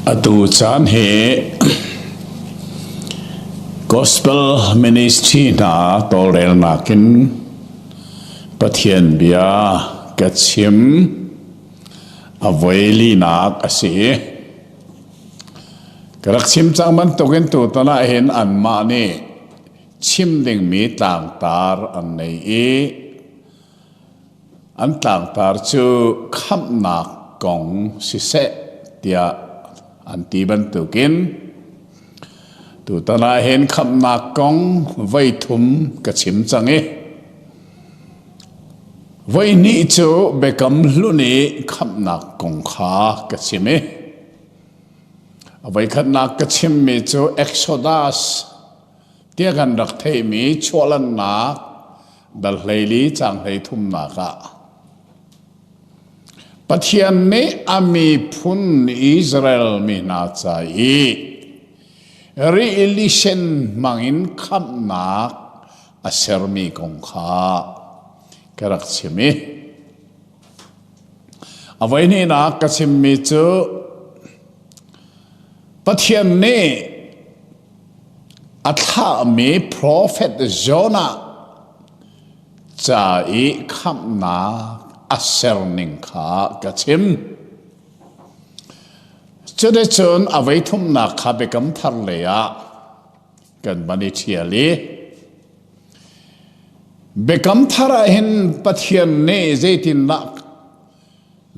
Atu caan hi Gospel Ministry hna tawlrelnak in Pathian bia ka chim a voi linak a si. Ka rak chim cang bantukin tutan ah hin anmah nih chim dingmi tlangtar an nei i An tlangtar cu khamhnak kong siseh tiah an ti bantukin tutan ah hin khamhnak kong voi thum ka chim cang i voi hnih cu Biakam Hlun i khamhnak kong kha ka chim i a voikhatnak ka chimmi cu Exodus tiah kan rak theihmi chuahlannak dal 14 caang 33nak ah Pathian nih a miphun Israel mi hna ca i rili sen hmangin khamhnak a sermi kong kha ka rak chim i a voihnihnak ka chimmi cu Pathian nih A thlahmi profet Jonah ca i khamhnak a serning kha ka chim. Cuticun a voithumnak kha Biakam Thar lei ah kan van i ṭhial i Biakam Thar ah hin Pathian nih zeitindah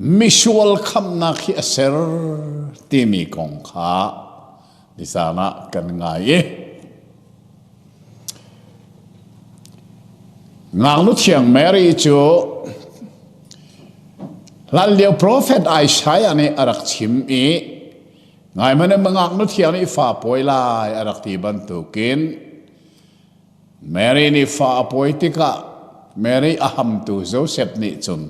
misual khamhnak hi a ser timi kong kha Nizaan ah kan ngai i ngaknu thiang Mary cu hlanlio profet Isaiah nih a rak chim i ngai hmanh in ngaknu thiang nih fa pawi lai a rak ti bantukin Mary nih fa a pawi tikah Mary a hamtu Joseph nih cun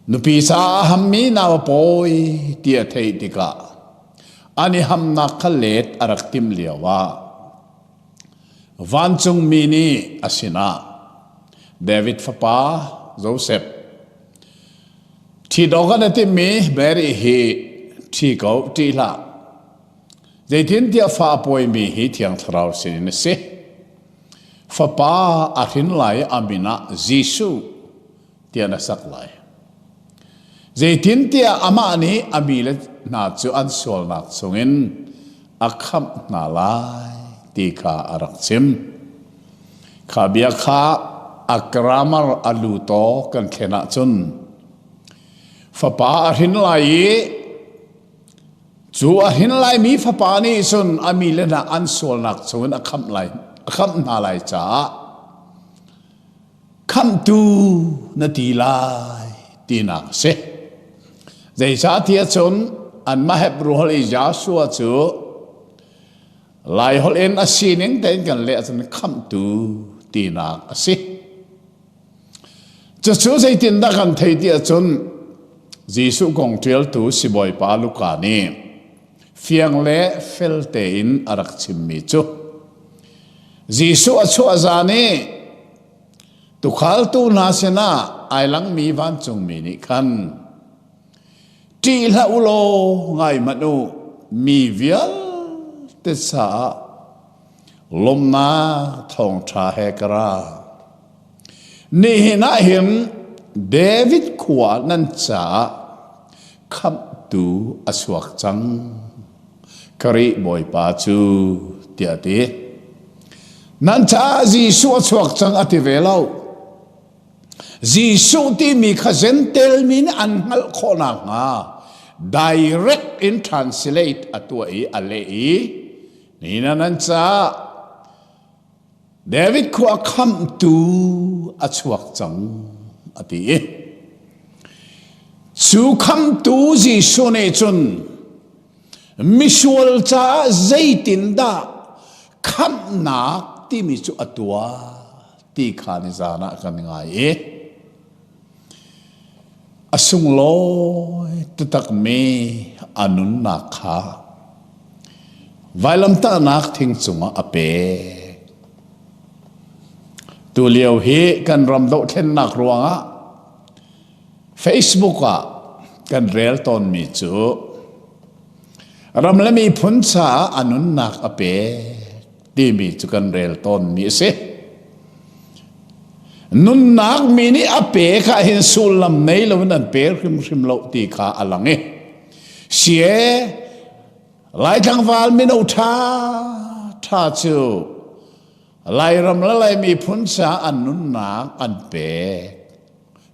nupi caah a hammi nau a pawi ti a theih tikah an i hamnak kha let a rak timh lioah vancungmi nih a sinah David fapa Joseph ṭhit awk an i timhmi Mary hi ṭhi ko ṭih hlah Zeitintiah fa a pawimi hi Thiang Thlarau sinin a si. Fapa a hrin lai i a min ah Jesuh tiah na sak lai. Zeitintiah amah nih a mi le hna cu an sualnak chungin a khamh hna lai ti kha a rak chim. Kha bia kha a grammar a lutaw kan thlen ahcun fapa a hrin lai i Cu a hrin laimi fapa nih cun a mi le hna an sualnak chungin a khamh lai a khamh hna lai caah khamhtu na ti lai tinak a si. Zeicahtiah cun anmah Hebru holh i Joshua cu Lai holh in a sining tein kan leh ahcun khamhtu tinak a si. Cucu zeitindah kan theih ti ahcun Jesuh kong ṭialtu sibawipa Luka nih fiang le fel tein a rak chimmi cu Jesuh a chuah zan i tukhaltu hna sinah ai langmi vancungmi nih khan ṭih hlah u law ngai hmanh u mi vialte caah lawmhnak thawngṭha he ka ra. Nihin ah hin David khua nan caah khamhtu a chuak cang. Khrih Bawipa cu tiah a ti. Nan caah Jesuh a chuak cang a ti ve lo. Jesuh timi kha Jentail mi nih an hngalh khawh nakhnga direct in translate a tuah i a leh i nihin ah nan caah David khua khamhtu a chuak cang a ti i cu khamhtu Jesuh nih cun misual caah zeitindah khamhnak timi cu a tuah ti kha nizan ah kan ngai i a sunglawi taktakmi a nunnak kha vailamtahnak thing cungah a pek. Tulio hi kan ram dohthlennak ruangah Facebook ah kan rel tawnmi cu. Ram le miphun caah a nunnak a pek timi cu kan rel tawnmi a si. Nunnak mi nih a pe kha hin sullam nei loin an pe hrimhrim lo ti kha a lang i sie Lai tlangval mino ṭha ṭha cu Lairam le Lai miphun caah an nunnak an pek.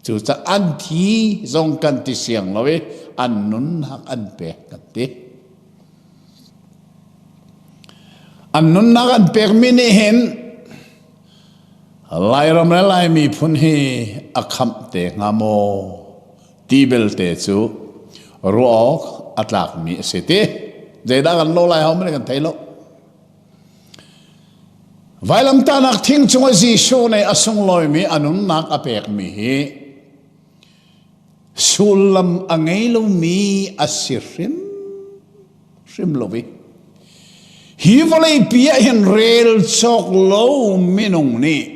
Cucaah an thi zong kan ti siang lo i an nunnak an pek kan ti. An nunnak an pekmi nih hin Lairam le Lai miphun hi a khamh te hnga maw ti belte cu ruah awk a tlakmi a si ti. Zeidah kan lo lai ho kan thei lo. Vailamtahnak thing cungah Jesuh nih a sunglawimi a nunnak a pekmi hi sullam a ngei lomi a si hrim hrim lo i hi vawleipi ah hin rel cawk lo minung nih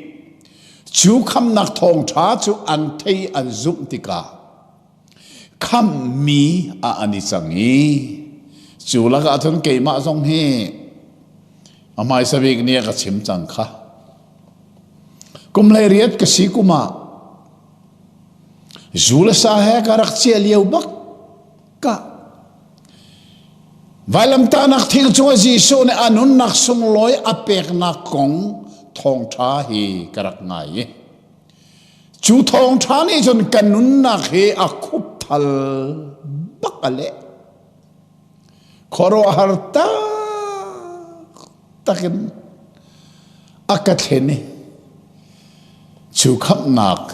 cu khamnak thawngṭha cu an thei an zumh tikah khamhmi ah an i cang i cu lakah cun keimah zong hi a hmaisa bik nih a ka chim cang kha. Kum 18 ka si kum ah zu le sa he ka rak cia lio bak ka vailamtahnak thing cungah Jesuh nih a nunnak sunglawi a peknak kong thawngṭha hi ka rak ngai i Cu thawngṭha nih cun kan nunnak hi a khupthal bak a leh. Khuaruahhar taktak in a ka thlen i cu khamhnak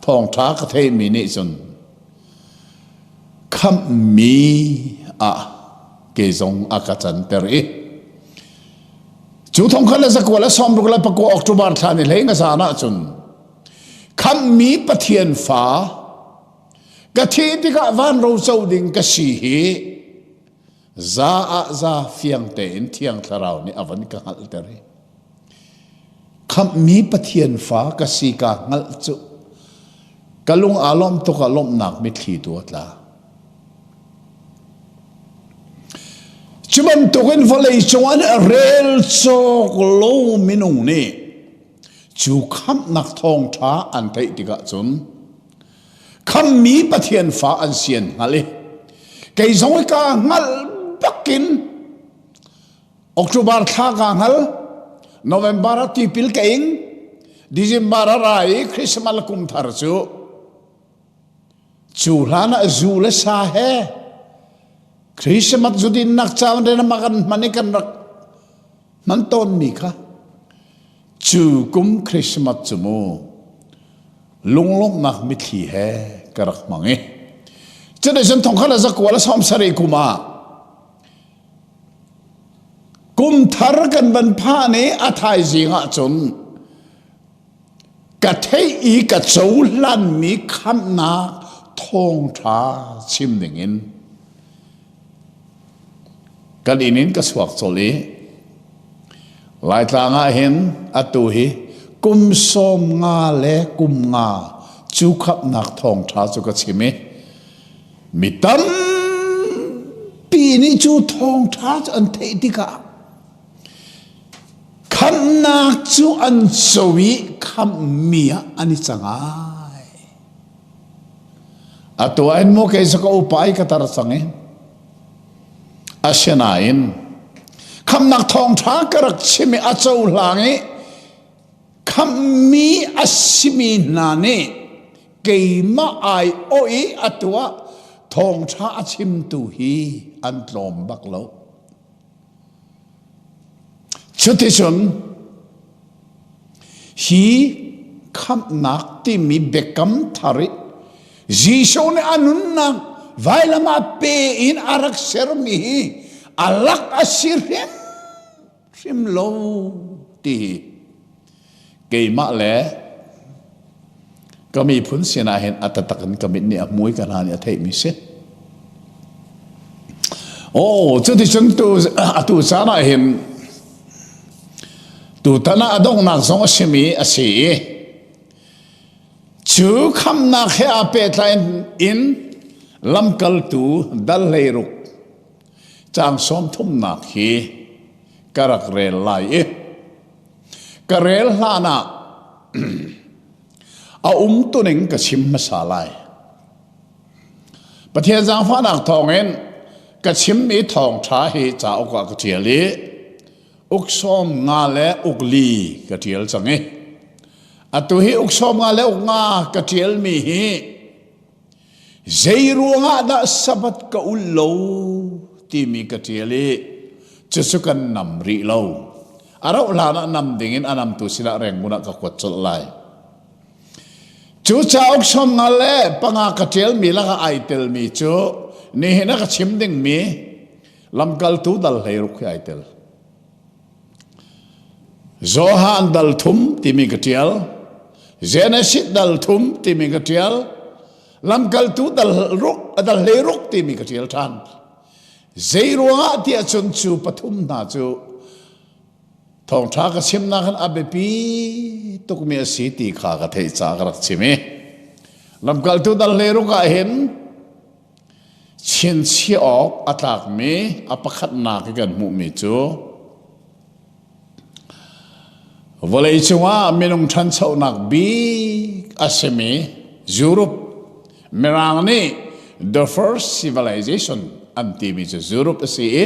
thawngṭha ka theihmi nih cun khamhmi ah kei zong a ka canter i cu thongkhat le zakua le sawmruk le pakua October thla ni hlei nga zan ah cun khamhmi Pathian fa ka thih tikah van ro co ding ka si hi za ah za fiang tein Thiang Thlarau nih a van ka hngalhter i khamhmi Pathian fa ka si ka hngalh cu ka lung aa lawm tuk ah lawmhnak mitthli tu a tla. Cu bantukin vawlei cung ah rel cawk lo minung nih cu khamhnak thawngṭha an theih tikah cun khammi Pathian fa an si an hngalh i kei zong ka hngalh bakin October thla ka hngal November ah tipil ka ing December a ra i Christmas kum thar cu Cu hlan ah zu le sa he Christmas zudinnak caan re ma kan hman i kan rak hman tawnmi kha cu kum Christmas cu mu lunglawmhnak mitthli he ka rak hmang i cuticun thongkhat le zakua le sawmsarih kum ah kum thar kan van phan i a thaizing ah cun Ka theih i ka cohlanmi khamhnak thawngṭha chim dingin kan inn in ka chuak colh i Laitlang ah hin atu hi kum 15 le kum nga cu khamhnak thawngṭha cu ka chim i mi tampi nih cu thawngṭha cu an theih tikah Khamhnak cu an co i khamhmi ah an i cang ai. Atu ah hin maw kei cu ka upa i ka tar cang i asinain khamhnak thawngṭha ka rak chim i a cohlang i khamhmi a simi hna nih keimah ai awh i atu ah thawngṭha a chimtu hi an tlawm bak lo. Cuticun hi khamhnak timi biakam thar i Jesuh nih a nunnak vailam ah pe in a rak sermi hi a lak a si hrimhrim lo ti hi keimah le ka miphun sinah hin a taktak in ka mit nih a hmui ka hna nih a theihmi si. Oh, cuticun tu atu caan ah hin tutan ah a donghnak zong a simi a si i cu khamnak he aa pehtlai in lamkaltu dal 16. Caang sawmthumnak hi ka rak rel lai i ka rel hlan ah a umtuning ka chim hmasa lai. Pathian zaangfahnak thawngin ka chimmi thawngṭha hi cauk ah ka ṭial i uk 15 le uk li ka ṭial cang i atu hi uk 15 le uk nga ka ṭialmi hi Zei ruangah dah Sabbath ka ul lo timi ka ṭial i cucu kan nam rih lo. A rauh hlan ah nam dingin a namtu sinah Rangoon ah ka kuat colh lai. Cu cauk 55 ka ṭialmi lakah ai telmi cu nihin a ka chim dingmi lamkaltu dal 16 hi ai tel. Johan dal thum timi ka ṭial. Genesis dal thum timi ka ṭial. Lamkaltu dal ruk, dal 16 timi ka ṭial ṭhan. Zei ruangah tiah cun cu pathum hna cu thawngṭha ka chimnak hin a biapi tukmi a si ti kha ka theih caah ka rak chim i lamkaltu dal 16 ah hin Chinchiah awk a tlakmi a pakhatnak i kan hmuhmi cu vawleicung ah minung ṭhanchonak bik a simi Europe Mirang nih the first civilization an timi cu Europe a si i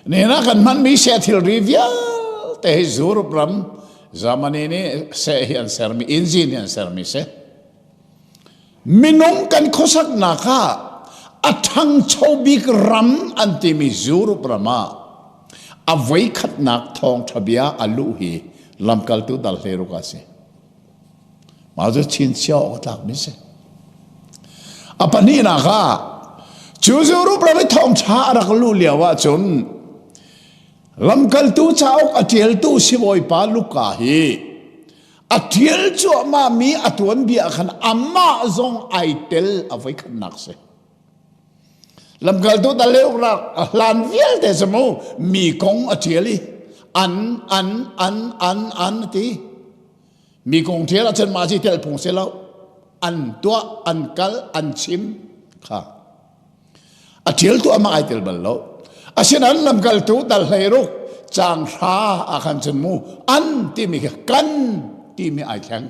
nihin ah kan hmanmi seh thilri vialte hi Europe ram Germany nih seh hi an sermi engine hi an sermi si. Minung kan khuasaknak ah a ṭhangcho bik ram an timi Europe ram ah a voikhatnak thawngṭha bia a luh hi lamkaltu dal 16 a si. Mah cu chinchiah awk a tlakmi si. A pahnihnak ah cu Europe ram i thawngṭha a rak luh lio ahcun lamkaltu cauk a ṭialtu sibawipa Luka hi A ṭial cuahmahmi a tuanbia ah khan amah zong ai tel a voikhatnak si. Lamkaltu daleuknak hlan vialte cu mu mi kong a ṭial i an an an an an ti. Mi kong ṭial ahcun mah ci tel phung si lo. An tuah, an kal, an chim kha. A ṭialtu amah ai tel bal lo. Asinain lamkaltu dal 16 caang hra ah khan cun mu an timi khi kan timi ai thleng.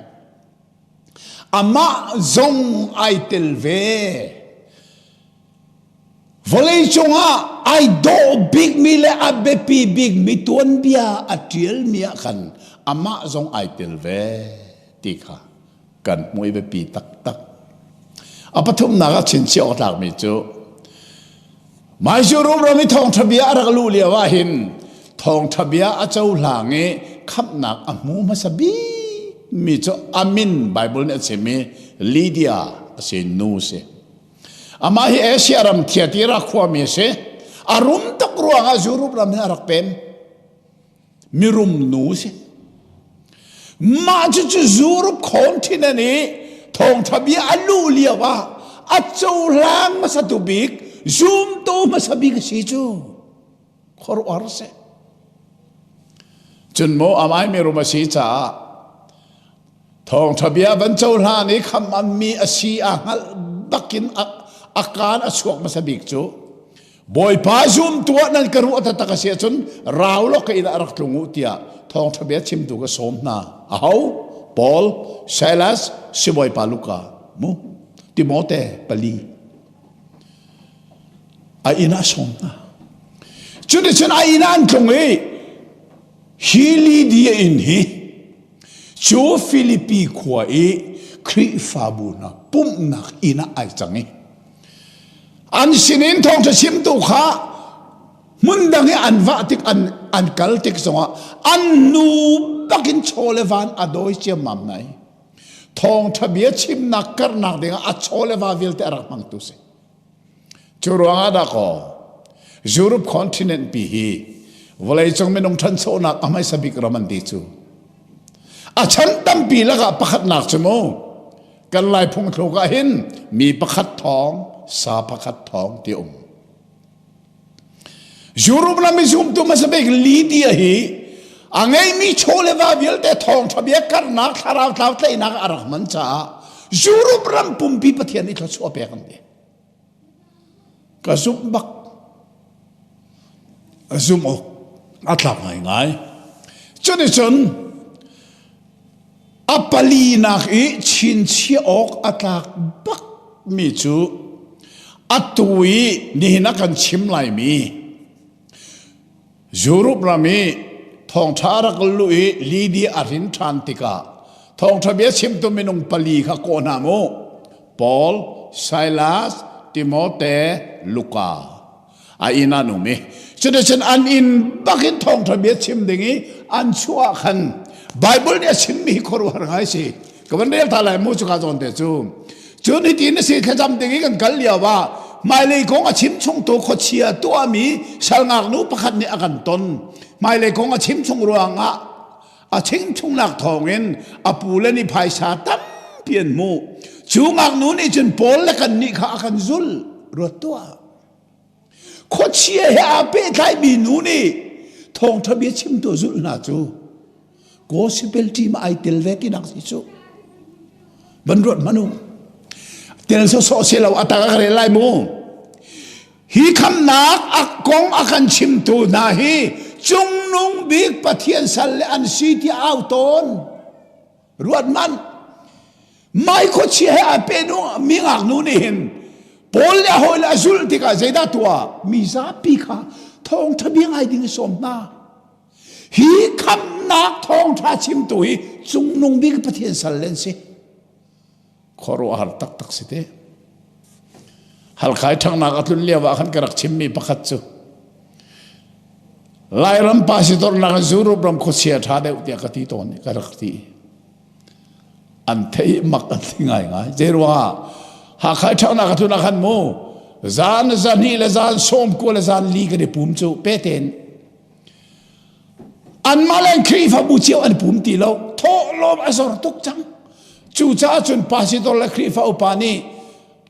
Amah zong ai tel ve. Vawlei cungah ai dawh bikmi le a biapi bikmi tuanbia a ṭialmi ah khan amah zong ai tel ve ti kha kan hmuh i biapi taktak. A pathumnak ah chinchiah awk tlakmi cu Maizu rumro i thawngṭha bia a rak luh lio ah hin thawngṭha bia a cohlang i khamhnak a hmu hmasa bikmi cu a min Bible nih a chim i Lydia a si nu a si. Amah hi Asia ram Thyatira khuami a si. A rum tuk ruangah Europe ram hin a rak pem. Mirum nu si. Mah cucu Europe continent i thawngṭha bia a luh lio ah a cohlang hmasatu bik zumtu hmasa bik a si cu khuaruahhar si. Cun maw amai mirum a si caah Thawngṭha bia van cohlan i khamh-ammi a si a hngalh bakin a kaan a chuak hmasa bik cu Bawipa zumtu ah nan ka ruah taktak a si ahcun rau law ka inn ah rak tlung u tiah thawngṭha bia chimtu ka sawm hna. Aho? Paul, Silas, sibawipa Luka, mu Timote pali. A inn ah sawm hna. Cuticun a inn ah an tlung i hi Lydia inn hi Cu Filipi khua i Khrihfabu hna pumhnak inn ah ai cang i an sinin thawngṭha chimtu kha hmun dang i an vah tik an, an kal tik zongah an nu bakin chaw le van a dawi ciammam hna i thawngṭha bia chimnak karhnak dingah a chaw le va vialte a rak hmangtu si. Cu ruangah dah kaw Europe continent pi hi vawleicung minung ṭhanchonak a hmaisa bik ram an ti cu. A chan tampi lakah pakhatnak cu mu kan Lai phungthluk ah hin mi pakhat thawng sa pakhat thawng ti um. Europe ram i zumtu hmasa bik Lydia hi a ngeimi chaw le va vialte thawngṭha bia karhnak thlarau tlau tlaihnak a rak hman caah Europe ram pumpi Pathian nih thluachuah pek an ti. Ka zumh bak. Zumh awk a tlak ngaingai. Cuticun a palinak i chinchiah awk a tlak bakmi cu atu i nihin a kan chim laimi Europe ram i thawngṭha rak luh i Lydia a hrin ṭhan tikah thawngṭha bia chimtu minung pali kha kawh hna mu. Paul, Silas, Timote, Luka. A inn an um i cuticun an inn bakin thawngṭha bia chim ding i an chuah khan Bible nih a chimmi hi khuaruahhar ngai si. Ka van rel ta lai mu cuka zawn te cu. Cun hiti na si thlacam ding i kan kal lio ah hmailei kong a chim chungtu khuachia tuahmi sal ngaknu pakhat nih a kan ton. Hmailei kong a chim chung ruangah a chim chungnak thawngin a pu le nih phaisa tampi an hmuh. Cu ngaknu nih cun Paul le kannih kha a kan zulh. Ruat tuah. Khuachia he aa pehtlaimi nu nih thawngṭha bia chimtu a zulh hna cu gospel team ai tel ve tinak si cu. Van ruat hmanh u. Tel sawsawh si lo a tak a ka rel lai mu. Hi khamnak a kong a kan chimtu hna hi cungnung bik Pathian sal le an si tiah au tawn. Ruat hmanh. Mai khuachia he aa pe nu mi ngaknu nih hin Paul le a hawile a zulh tikah zeidah tuah? Mi zapi kha thawngṭha bia ngai ding i sawm hna. Hi khamhnak thawngṭha chimtu hi cungnung bik Pathian sal an si. Khuaruahhar taktak si te. Halkhai ṭhangnak a tlun lio ah khan ka rak chimmi pakhat cu Lairam pastor nak in Europe ram khuachia ṭha deuh tiah ka ti tawn ka rak ti. An theih mak an ti ngaingai. Zei ruangah Hakha ṭhangnak a tlun ah khan mu zan zahnih le zan sawm kua le zan li kan i pum cu peten anmah le Khrihfabu cio an pum ti lo thawhlawm a zor tuk cang cucaah cun pastor le Khrihfa upa nih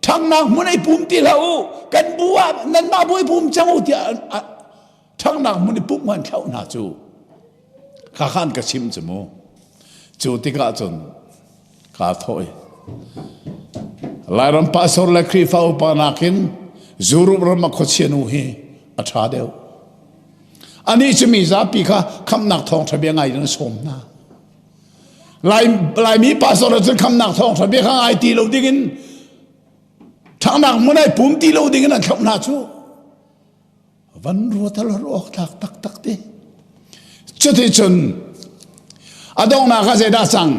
ṭhangnak hmun ei pum ti hlah u kan bu ah nanmah bu i pum cang u tiah ṭhangnak hmun i pumh an thlauh hna cu kha khan ka chim cu mu cu tikah cun kaa thawh i Lairam pastor le Khrihfa upa nakin Zurup ram a khuachia nu hi a ṭha deuh anih cu mi zapi kha khamhnak thawngṭha bia ngai in a sawm hna Lai, Laimi pastor cun khamnak thawngṭha bia kha ngai ti lo dingin ṭhangnak hmun ai pum ti lo dingin an thlauh hna cu van ruatal awk thlak taktak te cuti cun a donghnak ah zeidah cang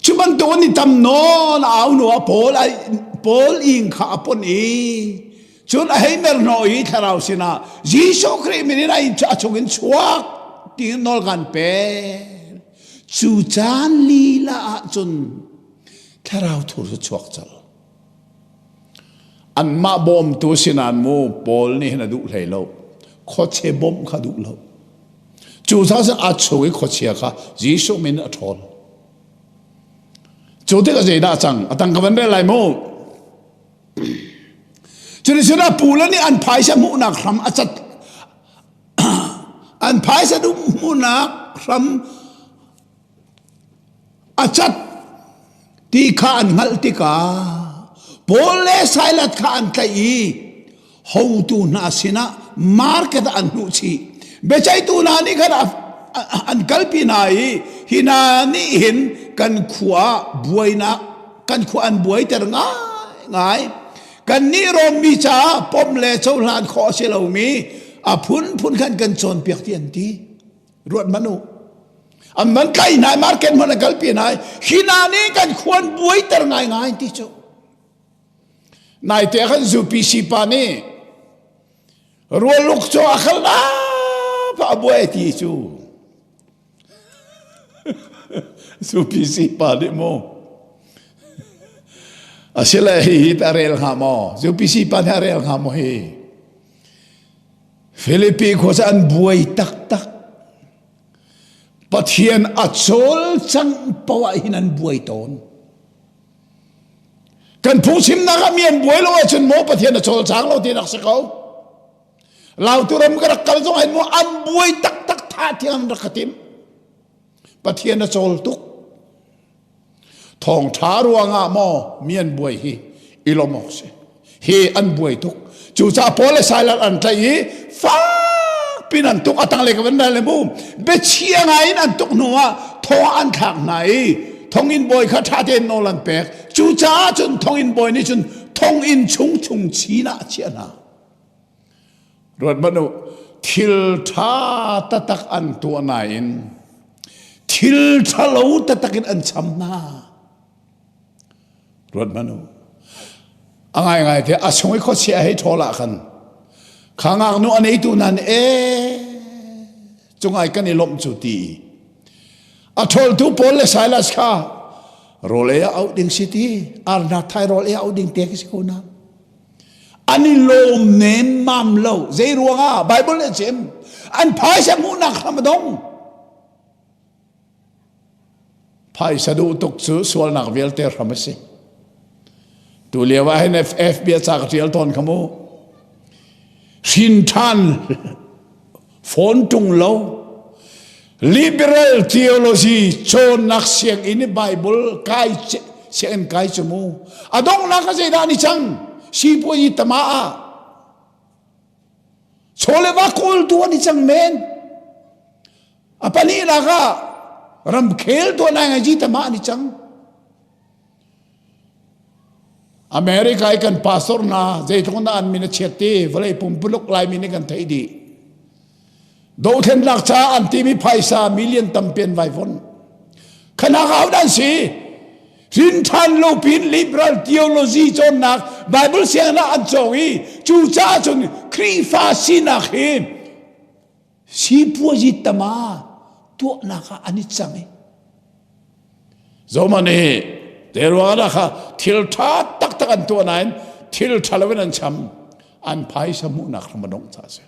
cu bantuk an i tam nawn au nu ah Paul ai Paul ing kha a pon i cun a hei mer hnawh i thlarau sinah Jesuh Khrih min in a chungin chuak tiin nawl kan pek cu caan lila ah cun thlarau thur cu chuak cal anmah bawmtu sinan mu Paul nih hin a duh hlei lo khuache bawmh kha duh lo cu caan a chung i khuachia kha Jesuh min a ṭhawl cu tikah zeidah cang a tang ka van rel lai mu Cuticun a pule nih an phaisa hmuhnak hram a cat an phaisa hmuhnak hram a cat ti kha an hngalh tikah Paul le Silas kha an tlaih i hotu hna sinah market ah an hnuh chih. Biaceihtu hna nih khan an kalpi hna i hi hna nih hin kan khua buainak kan khua an buaiter ngaingai. Kannih Rom mi caah pom le cohlan khawh a si lomi a phunphun khan kan cawnpiak ti an ti. Ruat hmanh u. An man tlaih hna market hmanh an kalpi hna hi hna nih kan khua an buaiter ngaingai ti cu. Naite khan UPC pa nih rualuk cu a khal pa a buai ti cu. UPC pa nih mu. Asile hi hi ta rel hnga maw? UPC pa nih a rel hnga maw hi? Philippi khua cu an buai taktak. Pathian a cawlcangh poah hin an buai tawn. Kan phungchimnak ah mi an buai lo ahcun maw Pathian a cawlcang lo ti rak si ko. Lautu ram ka rak kal zong ah maw an buai taktak tha tiang an rak ka tim. Pathian a cawl tuk. Thawngṭha ruangah maw mi an buai hi i lawm awk si. Hi an buai tuk. Cucaah Paul le Silas an tlaih i fak. pin an tuk atang le ka van le mu biachia ngai in an tuk hnu ah thong an thlak hna i thonginn bawi kha ṭha tein nawl an pek. Cucaah cun thonginn bawi nih cun thonginn chung chung chin ah a chiah hna. Ruat hmanh u, thil ṭha taktak an tuah nain thil ṭhalo taktak in an cham hna. Ruat hmanh u. A ngaingai te a chung i khuachia hei ṭhawl ah khan kha ngaknu a neitu hna nih ee cungai kan i lawmh cu ti a ṭhawltu Paul le Silas kha rawl ei ah auh ding si ti arnak thai rawl ei ah auh ding te khi si ko na an i lawm nemmam lo zei ruangah Bible nih a chim an phaisa hmuhnak hram a dong Phaisa duh tuk cu sualnak vialte hram a si. Tu lio ah hin FF bia ca ka ṭial tawn kha mu. Hrin ṭhan fawn ṭung lo. Liberal theology cawnnak sianginn i Bible kai sianginn kai cu mu. A donghnak a zeidah ni cang? Sipuazi tama ah. Chawleva kawltu an i cang men. A pahnihnak ah ramkhel tuah nai ngai tama an i cang. America i kan pastor hna zeitluk na an min a chiat ti vawlei pumpuluk Laimi nih kan theih dih. Dothlennak caah an timi phaisa million tampi an vai von. Khanak au dan si. Rin ṭhan lo pin liberal theology cawnnak Bible sianginn ah an cawng i cu caah cun Khrihfa sinak hi sipuazi tama tuahnak ah an i cang i zohmanh hi te ruangah dah kha thil ṭha taktak an tuah nain thil ṭha lo in an cham an phaisa hmuhnak hram a dongh caah a si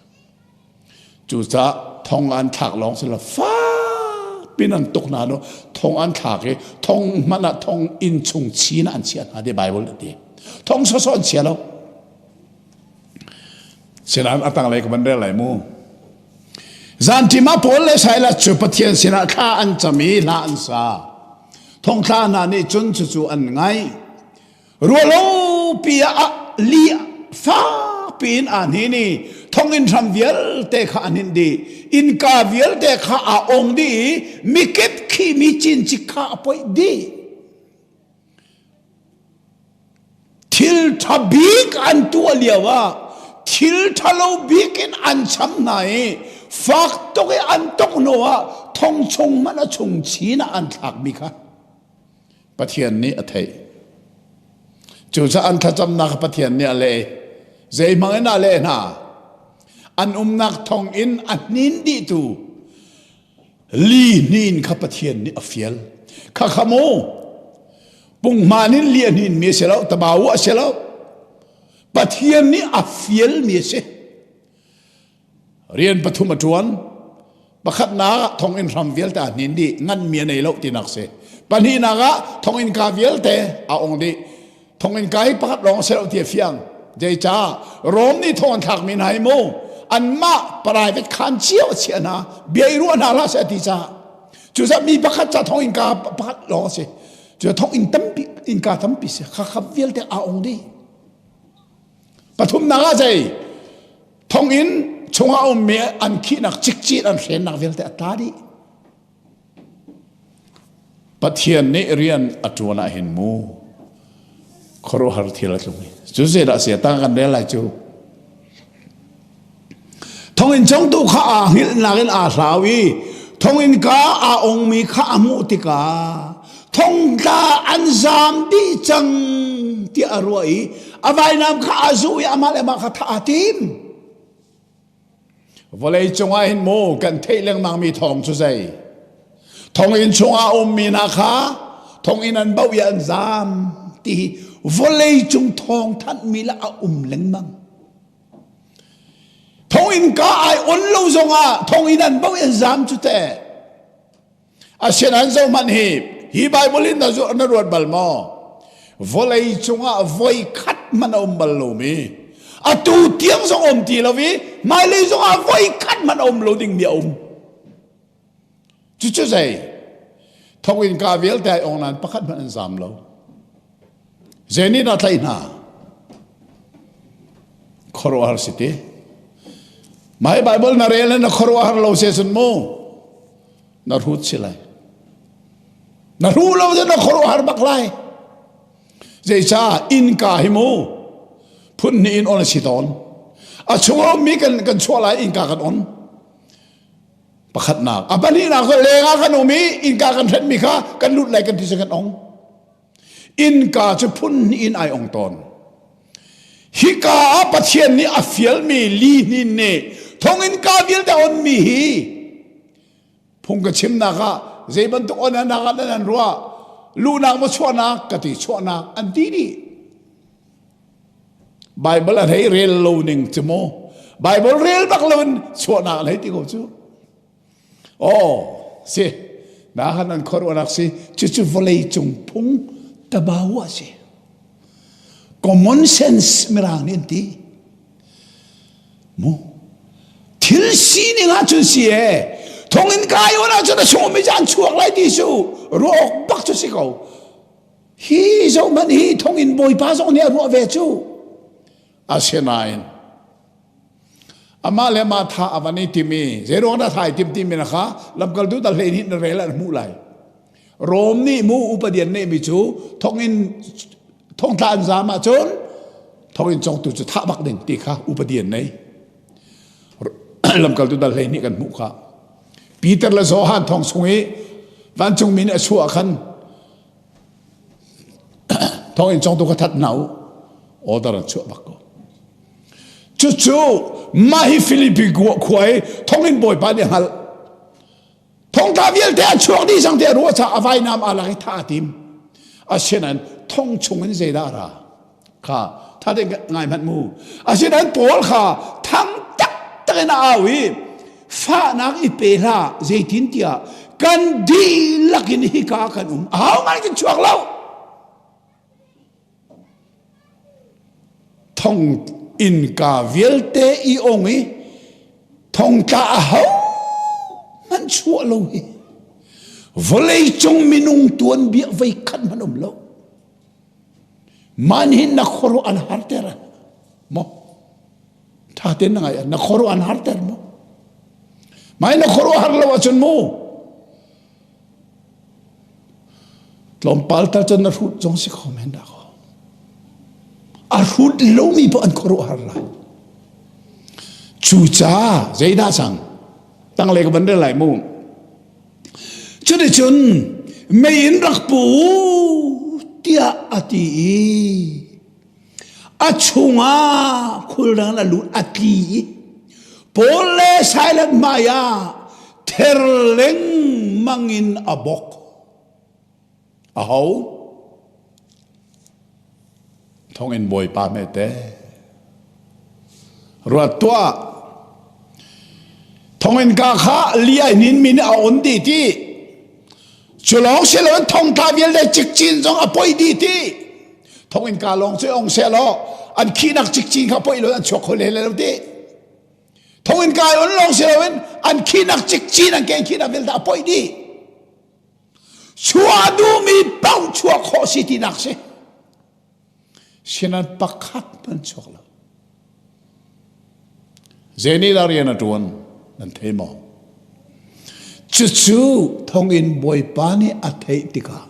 cucaah thong an thlak lawng si lo fak pin an tuk hna no thong an thlak i thong hmanh ah thong inn chung chin ah an chiah hna ti Bible a ti thong sawsawh an chia lo Sinain a tanglei ka van rel lai mu. Zanṭim ah Paul le Silas cu Pathian sinah thla an cam i hla an sa. Thongthla hna nih cun cucu an ngaih. Ruahlopi ah li fakpi in aa hnin i thonginn hram vialte kha a hninh dih. Innka vialte kha aa ong dih i mikip khihmi cincik kha a poih dih. Thil ṭha bik an tuah lio ah thil ṭhalo bik in an cham hna i fak tuk i an tuk hnu ah thong chung hmanh a chung chin ah an thlakmi kha Pathian nih a theih. Cucaah an thlacamnak kha Pathian nih a leh. Zeihmang in a leh hna? An umnak thong in a hnin dihtu Li hnin kha Pathian nih a fial. Kha kha mu punghman in li a hnin mi a si lo, tabau a si lo. Pathian nih a fial mi a si. Rian pathum a ṭuan. Pakhatnak ah thonginn hram vialte a hnin dih, ngan mi a nei lo tinak si. Pahnihnak ah thonginn ka vialte a ong dih. Thonginn ka hi pakhat lawng a si lo ti a fiang. Zeicah Rom nih thong an thlakmi hna hi mu anmah private khaan cio a chiah hna bia i ruah hna hlah seh a ti caah cucaah mi pakhat ca thonginn ka pakhat lawng a si cu thonginn tampi innka tampi si khakha vialte aa ong dih pathumnak ah zei thonginn chungah ummi an khihnak cikcin an hrennak vialte a tla dih Pathian nih rian a ṭuan ah hin mu khuaruahhar thil a tlung i cu zeidah a si tang kan rel lai cu thonginn congtu kha aa hngilhnak in aa hlau i thonginn ka aa ongmi kha a hmuh tikah thongtla an zaam dih cang tiah a ruah i a vainam kha aa zuh i amah le amah kha thah aa tim. Vawlei cungah hin mu kan theih lengmang mi thawng cu zei? Thonginn chungah ummi hna kha thonginn an bauh i an zaam ti hi vawlei cung thawng thanhmi le a um lengmang. Thonginn ka ai on lo zongah thonginn an bauh i an zaam cu teh. Asinain zohhmanh hi hi Bible in na ruat bal maw? Vawlei cungah voi khat hmanh a um bal lomi atu tiang zong um ti lo i hmailei zongah voi khat hmanh a um lo dingmi a um. Cucu zei? Thonginn ka vialte ai ong nain pakhat hmanh an zaam lo. Zei nih dah tlaih hna? Khuaruahhar si ti. Mai Bible na rel na khuaruahhar lo se sun mu na hrut si lai. Na hru lo na khuaruahhar bak lai. Zeicah innka hi mu phun hnih in on a si tawn. A chung a ummi kan kan chuah lai innka kan on. Pakhatnak. A pahnihnak cu leng ah kan um i innka kan hrenhmi kha kan lut lai kan ti kan ong. Innka cu phun hnih in ai ong tawn. Hika ah Pathian nih a fialmi lihnin nih thonginn ka vialte onmi hi phung ka chimnak ah zei bantuk onanak ah nan ruah luhnak maw chuahnak ka ti chuahnak an ti dih Bible a hei rel lo ning cu mu Bible rel bak lo in chuahnak an hei ti ko cu oh si na han an khuaruahnak si cucu vawlei cung phung tabau a si common sense mirang nih an ti Mu thil sining ahcun si e thonginn kai on ahcun a chung mi an chuak lai ti cu ruah bak cu si ko hi zohmanh hi thonginn bawipa zong nih a ruah ve cu asinain amah le mah tha a van i timi zeiruang dah tha i tim timi na kha lamkaltu dal hlei nih na rel an hmuh lai Rom nih mu upadi an neihmi cu thonginn thongtla an zaam ahcun thonginn congtu cu thah bak ding ti kha upadi an nei. Lamkaltu dal 12 kan hmuh kha. Peter le Johan thong chung i vancungmi nih a chuah khan thonginn congtu kha that hna u order an chuah bak ko. Cucu mah hi Filipi khua i thonginn bawipa nih a hngalh. Thongtla vialte an chuak dih cang tiah ruah caah a vainam aa lak i thah a tim. Asinain thong chung in zeidah a ra? Kha tha tein ngai hmanh mu. Asinain Paul kha thang taktak in a au i fahnak i pe hlah zeitin tiah kan dihlak in hika kan um. Aho hmanh kan chuak lo. Thong innka vialte i ong i thongtla a ho hmanh chuah lo hi vawlei cung minung tuanbia voi khat hmanh um lo man hin na khuaruah an harter maw tha ten na ngai na khuaruah an harter maw mai na khuaruah har lo ahcun mu Tlawmpal tal cun na hrut zong si kho men dah kaw. A hrut lomi poh an khuaruahhar lai. Cucaah zeidah cang? Tanglei ka van rel lai mu. Cuticun mei in rak pu tiah a ti i a chungah khulrang a lut a tli i Paul le Silas hmai ah ther lengmang in a bok. Aho? Thonginn bawipa hmete. Ruat tuah. Thonginn ka kha li ai nin mi nih a on dih ti. Cu lawng si loin thongtla vialte cikcin zong a poi dih ti. Thonginn ka lawng cu ong seh law an khihnak cikcin kha poi lo an chuak kho le lo ti. Thonginn ka on lawng si loin an khihnak cikcin an ken khihnak vialte a poi dih. Chuah duhmi paoh chuah khawh si tinak si. Sinan pakhat hmanh chuak lo. Zei dah rian a ṭuan nan thei maw? Cucu thonginn bawipa nih a theih tikah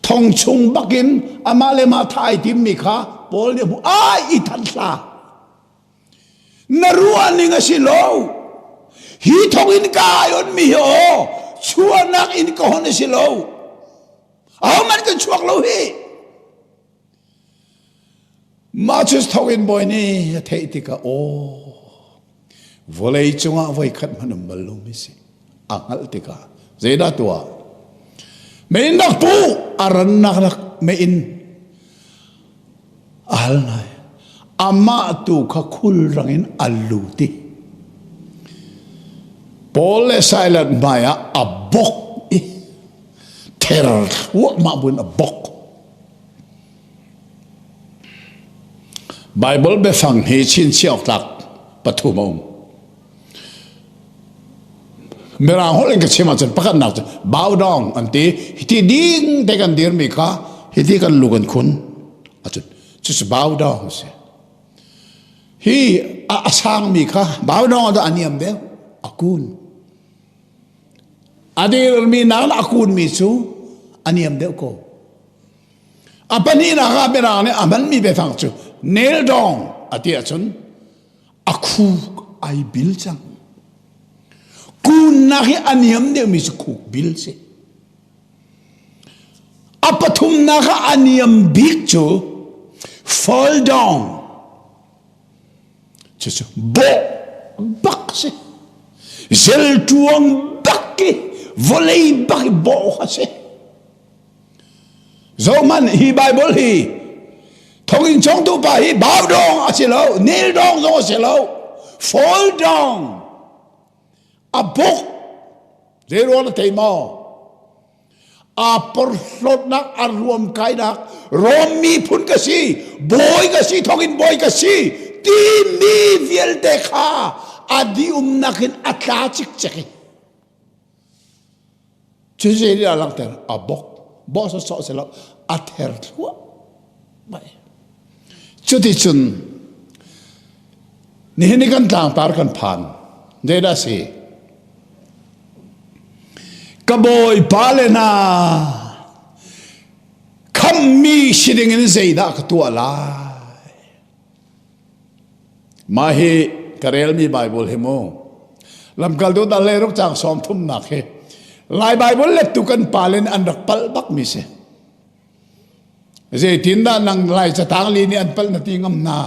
thong chung bakin amah le mah tha ai timmi kha Paul nih a hmuh ai i thanh hlah na ruah ning a si lo hi thonginn ka ai onmi hi aw chuahnak in ka hon a si lo ahohmanh kan chuak lo hi Mah cu thawin bawi nih a theih tikah aw vawlei cungah voikhat hmanh um bal lomi si a hngalh tikah zeidah tuah meiinn rak pu a rannak rak meiinn a hal nai amah tu kha khulrang in a lut i Paul le Silas hmai ah a bok i ther thluahmah buin a bok Bible biafang hi chinchiah awk tlak pathum a um. Mirang holh in ka chim ahcun pakhatnak cu bow down an ti. Hiti ding te kan dirmi kha hiti kan lu kan khun. Acun cucu bow down a si. Hi a sangmi kha bow down ah a niam deuh a kun. A dirmi nak a kunmi cu a niam deuh ko. A pahnihnak ah Mirang nih a hmanmi biafang cu kneel down a ti ahcun a khuk ai bil cang. Kunnak hi a niam deuhmi cu khuk bil si. A pathumnak ah a niam bik cu fall down. Cucu bawh bak si. Zelṭuang bak i vawlei bak i bawh kha si. Zohhmanh hi Bible hi thonginn chongtu pa hi bow down a si lo, kneel down zong a si lo, fall down. A buk zei ruang na thei maw? Aa porhlawtnak, a ruamkainak, Rom miphun ka si, bawi ka si, thonginn bawi ka si timi vialte kha a dihumnak in a tla cikcek i Cu zei nih a langhter? A bok. Bawh sawsawh si lo, a ther thluahmah. Cuticun nihin i kan tlangtar kan phan. Zeidah si? Ka bawipa le hna, khammi si dingin zeidah ka tuah lai? Mah hi ka relmi Bible hi mu. Lamkaltu dal le ruk caang sawm thumnak hi Lai Bible lettu kan pale nih an rak palh bakmi si. Zeitindah nang Lai catang li nih an palh na ti ngam hna?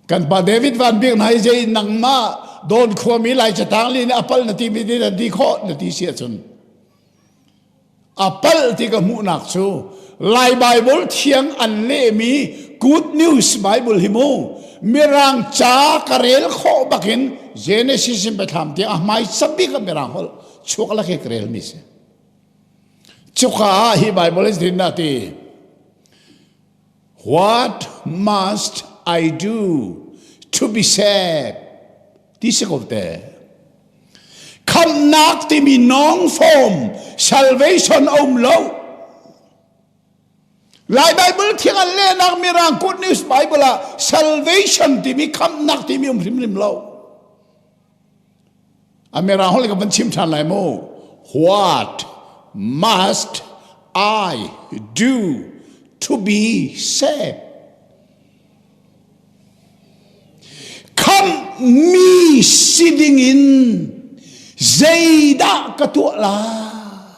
Kan pa David Van Bik hna hi zei nangmah Dawn khuami Lai catang li nih a palh na ti mi na ti khawh na ti si ahcun A palh ti ka hmuhnak cu Lai Bible thiang an lehmi Good News Bible hi mu Mirang ca ka rel khawh bakin Genesis in Biathlam tiang a hmai bik ah Mirang holh chuak lak hi ka relmi si. Cuka ah hi Bible is din ti What must I do to be saved? Ti si ko te. Khamhnak timi nong form salvation a um lo. Lai Bible thiang an lehnak Mirang Good News Bible ah salvation timi khamhnak timi um hrimhrim lo. A Mirang holh ka van chim ṭhan lai mu. What must I do to be saved? Khamhmi si dingin zeidah ka tuah lai?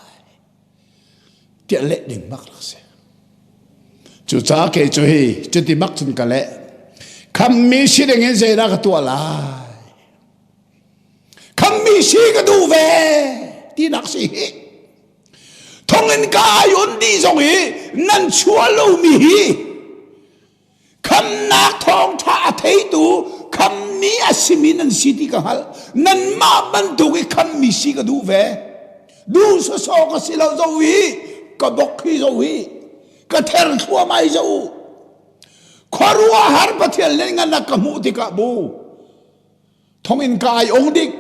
Tiah leh ding bak rak si. Cucaah kei cu hi cuti bak cun ka leh. Khammi si dingin zeidah ka tuah lai? Khammi si ka duh ve tinak si hi. Thonginn ka ai on dih zong hi nan chuah lomi hi Khamnak thawngṭha a theitu khammi a simi nan si ti ka hngalh. Nanmah bantuk i khammi si ka duh ve. Duh sawsawh ka si lo zo hi, ka bok hi zo hi, ka ther thluahmah hi zo. Khuaruahhar Pathian le ngan ka hmuh tikah bu. Thonginn ka ai ong dih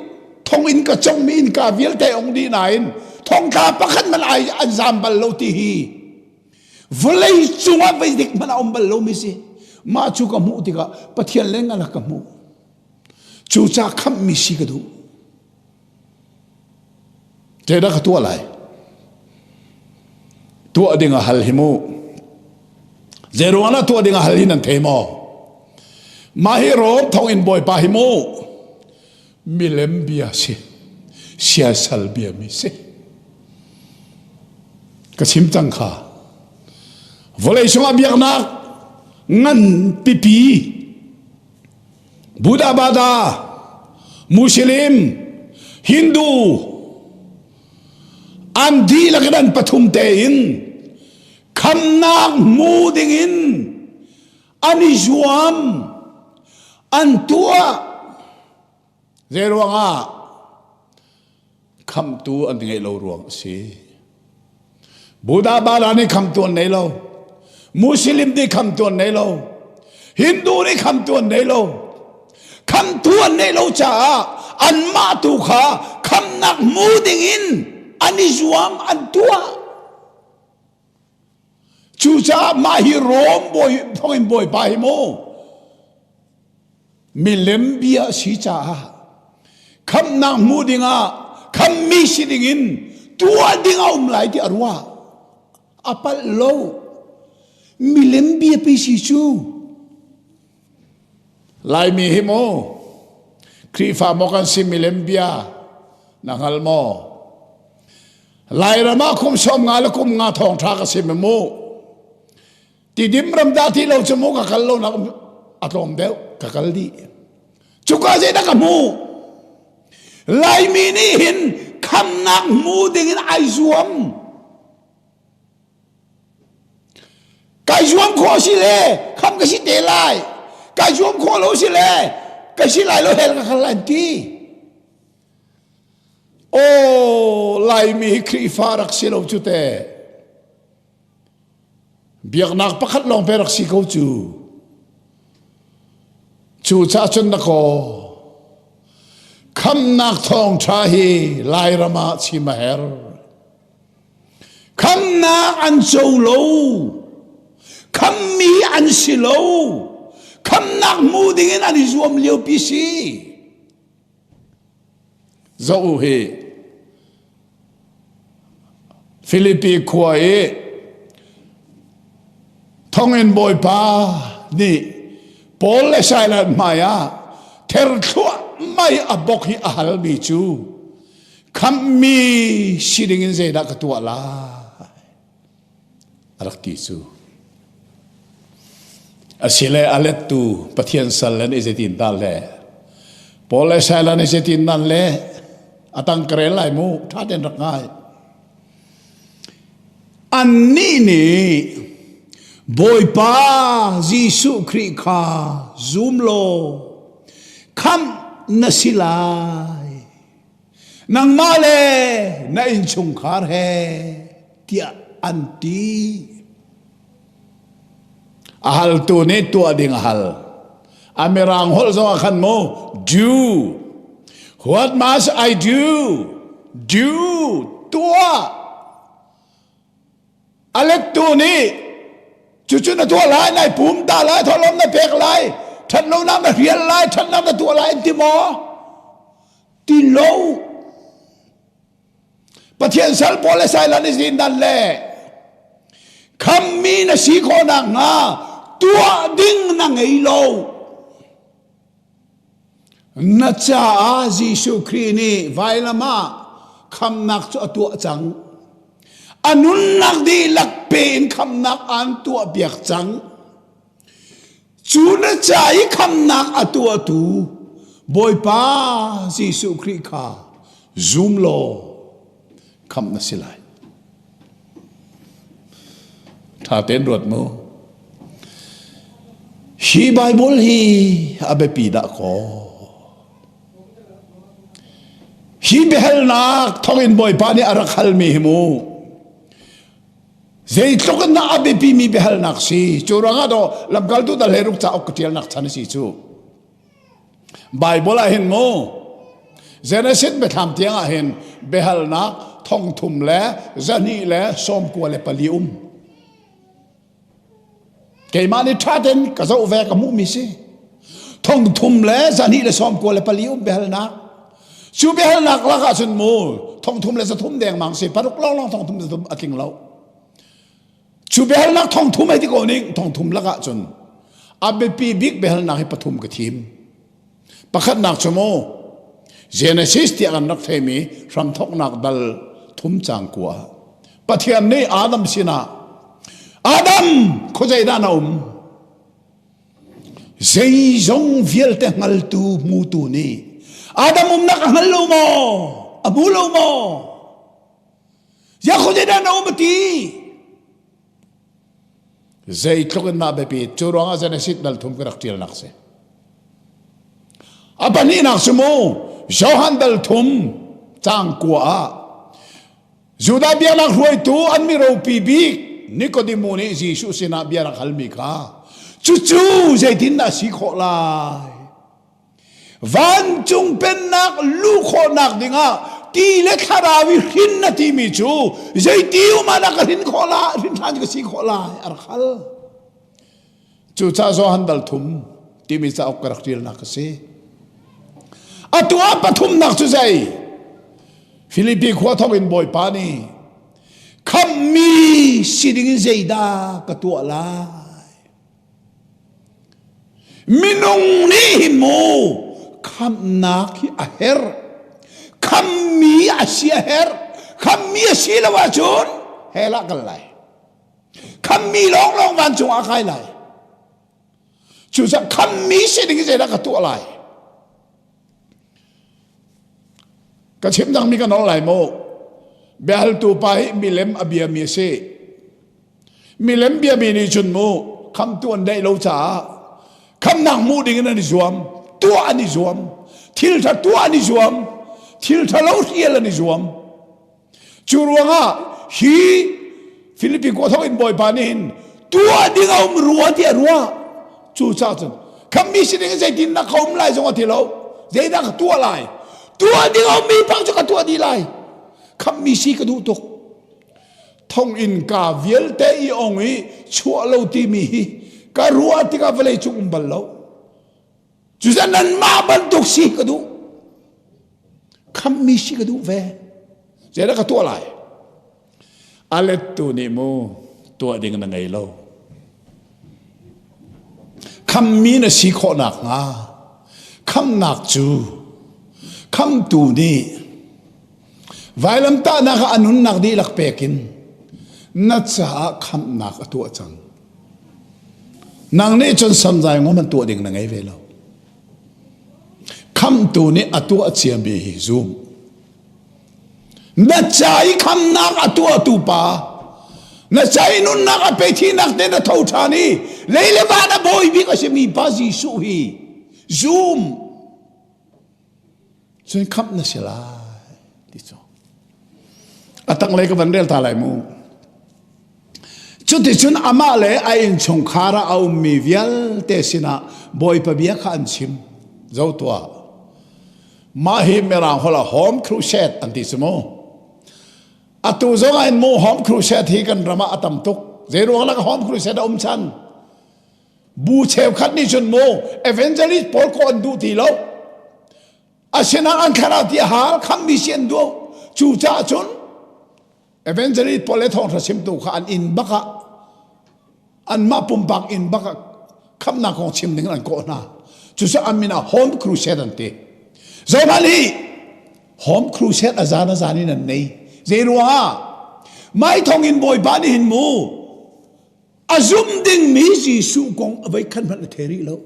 thonginn ka congmi innka vialte ong dih nain thongtla pakhat hmanh ai an zam bal lo ti hi vawlei cungah veidik hmanh a um bal lomi si mah cu ka hmuh tikah Pathian leng a ka hmuh cucaah khamhmi si ka duh Zeidah ka tuah lai? Tuah ding a hal hi mu. Zeiruang ah tuah ding a hal hi nan thei maw? Mah hi Rom thonginn bawipa hi mu. Milem bia si. Siasal bia mi si. Ka chim cang kha. Vawlei sungah biaknak ngan pipi Buddha Bada, Muslim, Hindu an dihlak in an pathum tein khamnak hmu dingin an i zuam an tuah zei ruangah khamtu an ngeih lo ruang a si. Buddha Bala nih khamtu an nei lo. Muslim nih khamtu an nei lo. Hindu nih khamtu an nei lo. Khamtu an neih lo caah anmah tu kha khamnak hmu dingin an i zuam an tuah. Cucaah mah hi Rom bawi thonginn bawipa hi mu. Milem bia si caah khamnak hmu dingah khammi si dingin tuah ding a um lai ti a ruah. A palh lo. Milem bia pi si cu. Laimi hi mu Khrihfa maw kan si milem bia na hngal maw? Lairam ah kum sawm nga le kum nga thawngṭha ka sim mu. Tidim ram dah ti lo cu mu ka kal lo nak a tlawm deuh ka kal dih. Cuka zeidah ka hmu? Laimi nih hin khamnak hmu ding in ai zuam. Kai zuam khawh si le kham ka si te lai. Kai zuam khawh lo si le ka si lai lo hell ka kal lai ti. Aw Laimi hi Khrihfa rak si lo cu te. Biaknak pakhat lawng pe rak si ko cu. Cu ca cun na kaw khamnak thawngṭha hi Lairam ah chim a herh. Khamnak an co lo. Khammi an si lo. Khamnak hmu dingin an i zuam liopi si. Zoh u hi. Filipi khua i thonginn bawipa nih Paul le Silas hmai ah ther thluahmai a bok hi a halmi cu khamhmi si dingin zeidah ka tuah lai a rak ti cu asile a lettu Pathian sal le nih zeitin dah le Paul le Silas nih zeitin nan le a tang ka rel lai mu ṭha tein rak ngai Annih nih Bawipa Jesuh Khrih kha zum law khamh na si lai. Nangmah le na innchungkhar he tiah an ti. A haltu nih tuah ding a hal. A mirang holh zong ah khan mu do. What must I do? Do. Tuah. A lettu nih cucu na tuah lai, nai pum ta lai, tholom na pek lai, ṭhatlonak na hrial lai, ṭhatnak na tuah lai an ti maw? Ti lo. Pathian sal Paul le Silas nih zin dan le khammi na si khawh nakhnga tuah ding na ngei lo. Na caah Jesuh Khrih nih vailam ah khamnak cu a tuah cang. A nunnak dihlak pe in khamnak aan tuah piak cang. Cu na ca i khamnak a tuahtu Bawipa Jesuh Khrih kha zum law khamh na si lai. Ṭha tein ruat mu. Hi Bible hi a biapi dah kaw. Hi biahalnak thawngin Bawipa nih a rak halmi hi mu. Zeitluk in dah a biapimi biahalnak si. Cu ruangah daw lamkaltu dal he ruk cauk ka ṭialnak chan a si cu. Bible ah hin mu Genesis biathlam tiang ah hin biahalnak thongthum le zahnih le 94 um. Keimah nih ṭha tein ka zoh ve ka hmuhmi si. Thongthum le zahnih le 94 um biahalnak. Cu biahalnak lakah cun mu thongthum le 300 dengmang si paruk lawnglawng thongthum 300 a tling lo. Cu biahalnak thongthum hei ti ko ning thongthum lakah cun a biapi bik biahalnak hi pathum ka thim. Pakhatnak cu mu Genesis tiah kan rak theimi hramthoknak dal thum cang kua. Pathian nih Adam sinah Adam khuazei dah na um? Zeizong vialte hngaltu hmutu nih Adam umnak a hngal lo maw? A hmu lo maw? Ziah khuazei dah na um a ti? Zeitluk in dah biapi cu ruangah Genesis dal thum ka rak ṭialnak si. A pahnihnak cu mu Johan dal thum cang kua ah Judah biaknak hruaitu an mi ropi bik Nikodemu nih Jesuh sinah bia rak halmi kha cucu zeitindah si khawh lai? Vancung pennak luh khawhnak dingah ti le thlarau i hrin na timi cu zeiti um ah dah ka hrin khawh lai hrin ṭhan ka si khawh lai a rak hal. Cucaah Johan dal thum. timi cauk ka rak ṭialnak a si. Atu ah pathumnak cu zei? Filipi khua thawk in Bawipa nih khamhmi si ding in zeidah ka tuah lai? Minung nih hi mu khamhnak hi a herh. Khammi a si a herh. Khammi a si lo ahcun hell ah kal lai. Khammi lawnglawng vancung ah kai lai. Cucaah khammi si ding zeidah ka tuah lai? Ka chim dangmi ka nol lai mu. Biahaltu pa hi milem a biami a si. Milem biami nih cun mu khamtu an daih lo caah khamnak hmuh ding in an i zuam, tuah an i zuam, thil ṭha tuah an i zuam, thil ṭha lo hrial an i zuam. Cu ruangah hi Filipi khua thawk in Bawipa nih hin tuah ding a um rua tiah ruah. Cucaah cun khammi si ding zeitin dah ka um lai zong a ti lo. Zeidah ka tuah lai? Tuah ding a ummi pang cu ka tuah dih lai. Khammi si ka duh tuk. Thonginn ka vialte i ong i chuah lo timi hi ka ruah tikah vawlei cung um bal lo. Cucaah nanmah bantuk si ka duh. Khammi si ka duh ve. Zeidah ka tuah lai? A lettu nih mu tuah ding na ngei lo. Khammi na si khawh nakhnga khamnak cu khamtu nih vailamtahnak ah a nunnak dihlak pek in na caah khamnak a tuah cang. Nang nih cun samzai ngom an tuah ding na ngei ve lo. Khamtu nih a tuah ciami hi zum. Na ca i khamnak a tuahtu pa, na ca i nunnak a pe thinak te na tho ṭhan i lei le van a bawi bik a simi pa Jesuh hi zum. Cun khamh na si lai ti cu. A tanglei ka van rel ta lai mu. Cuticun amah le a innchungkhar ah a ummi vialte sinah Bawipa bia kha an chim. Zo tuah. Mah hi Mirang holh ah Home Crusade an ti cu mu. Atu zong ah in mu Home Crusade hi kan ram ah a tam tuk. Zei ruang lah Home Crusade a um chan? Bu cheukhat nih cun mu evangelist pawl ko an duh ti lo. Asinain an thlarau ti a hal khammi si an duh. Cucaah cun Evangelist pawl le thawngṭha chimtu kha an inn bak ah anmah pumpak inn bak ah khamnak kong chim ding an kawh hna. Cucu an min ah Home Crusade an ti. Zohhmanh hi Home Crusade a zan a zan in an nei. Zei ruangah? Mai thong in Bawipa nih hin mu a zum dingmi Jesuh kong a voi khat hmanh a thei rih lo.